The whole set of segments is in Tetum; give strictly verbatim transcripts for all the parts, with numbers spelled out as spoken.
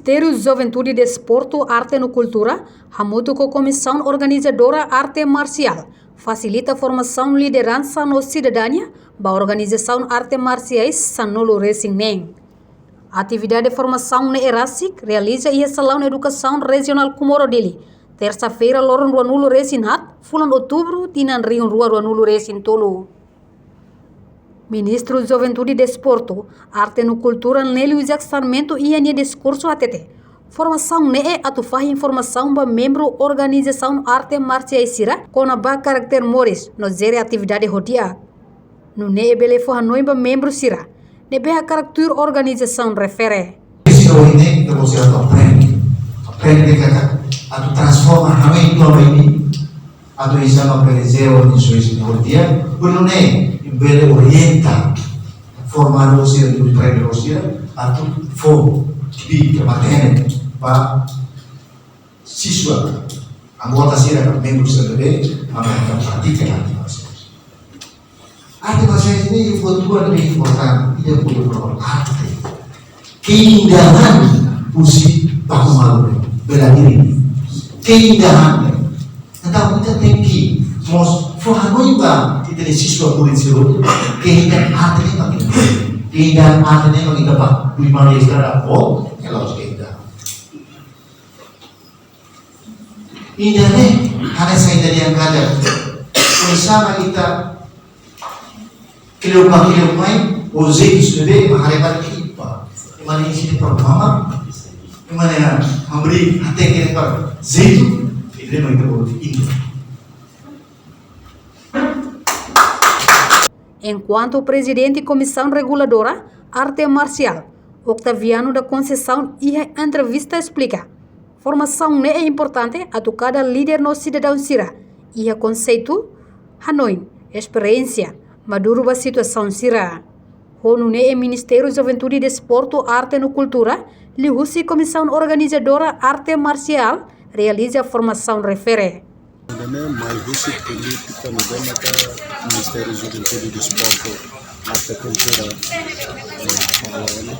Ministériu Juventude, Desportu, Arte no Kultura, hamutuk ho Komisaun Organizadora Arte Marsiál, fasilita formasaun lideransa no sidadania ba organizasaun arte marsiais sanulu-resin-neen. Atividade formasaun ne'e rasik realiza iha Salaun Edukasaun Rejionál Comoro Dili, tersa-feira loron ruanulu-resin-haat, fulan Outubru, tinan rihun rua ruanulu-resin-tolu. Ministru Juventude, Desportu, Arte no Kultura, Nélio Jacques Sarmento, iha nia diskursu hatete, formasaun ne'e atu fahe informasaun ba membru organizasaun arte marsiais sira kona-ba karakter moris no jere atividade ho di'ak. Nune'e bele fó hanoin ba membru sira ne'ebé hakarak tuir organizasaun refere. Sira ohin ne'e, ita-boot sira atu aprende. Aprende katak atu transforma hanoin to'o ba imi. Atu oinsá mak bele jere nia sois nia di'ak, hodi nune'e bele orienta formadór sira, atu aprende sira, atu fó bi ke matenek ba siswa, anggota sira, membru sira ne'ebé mak pratika arte marsiais. Arte marsiais ne'e buat dua ne'ebé importante, ida-ne'e buat arte. Keindahan husi baku malu, bela diri. Keindahan. Entaun ita tenke mós fó hanoin ba ita-nia siswa, murid sira hotu, keindahan arte ne'e mak ita. Keindahan arte ne'e mak ita ba, bui malu iha estrada, oh, é lójiku keindahan. Ida-ne'e, hanesan ita dehan katak, oinsá mak ita kleur ba kleur mai, ho jeitu sira ne'ebé mak haree ba ita. Ema ne'e ensina para mama, ema ne'e hamriik hateke para jeitu, ida-ne'e mak ita bolu indah. Enkuantu Prezidente Komisaun Reguladora Arte Marsiál, Octaviano da Conceição, iha entrevista esplika, formasaun ne'e importante atu kada líder no sidadaun sira iha konseitu, hanoin, esperiénsia, maduru ba situasaun sira. Ho nune'e Ministériu Juventude, Desportu, Arte no Kultura, liuhusi Komisaun Organizadora Arte Marsiál, realiza formasaun refere. Ida-ne'e mai husi polítika ne'ebé maka Ministériu Juventude, Desportu, Arte, Kultura, eh, fa'an, eh,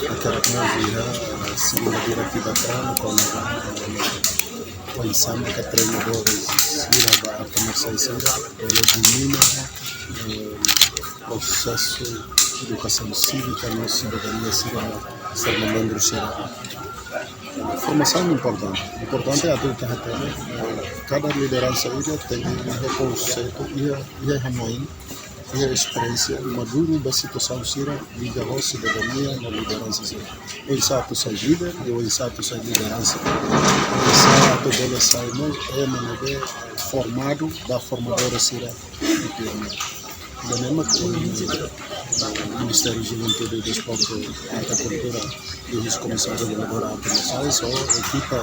hakarak mai iha, eh, segunda diretiva tram, kona-ba, eh, oinsá maka treinadores sira ba arte marsiais sira, bele domina, eh, prosesu edukasaun sívika no sidadania sira, sira membru sira. Formasaun importante. Importante atu ita hatene, eh, kada lideransa ida tenke iha konseitu, iha, iha hanoin, iha esperiénsia, maduru ba situasaun sira, liga ho sidadania no lideransa sira. Oinsá atu sai líder, i oinsá atu sai lideransa. Oinsá atu bele sai mós ema ne'ebé formadu ba formadór sira. Ida-ne'e mak, eh, Ministériu Juventude, Desportu, Arte, Kultura, liuhusi Komisaun Reguladora Arte Marsiais, ho ekipa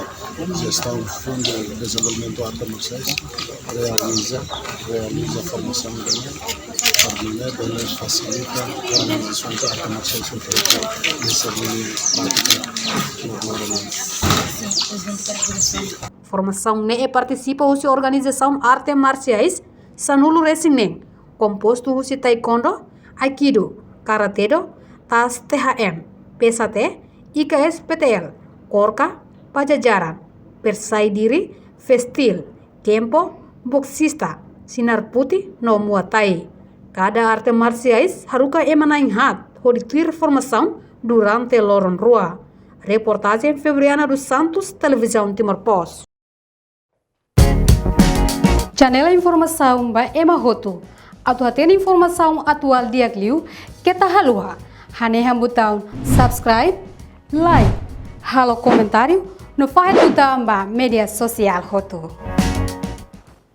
jestaun Fundu Dezenvolvimentu Arte Marsiais, realiza, realiza formasaun ida-ne'e, para nune'e bele fasilita organizasaun arte marsiais sira iha sira-nia prátika no movimentu. Formasaun ne'e partisipa husi organizasaun arte marsiais sanulu-resin-neen, kompostu husi taekwondo, aikido, karate-do, tas T H M, P S A T, I K S P T L, KORKA, Pajajaran, Persai Diri, Festil, Kempo, boksista, sinar puti no Muay Thai. Kada arte marsiais haruka ema na'in-haat hodi tuir formasaun durante loron rua. Reportajen Febriana dos Santos, Televizaun Timor Post. Channel informasaun ba ema hotu. Atu hatene informasaun atuál di'ak liu, keta haluha hanehan butaun subscribe, like, halo komentáriu, no fahe tutan ba média sosiál hotu.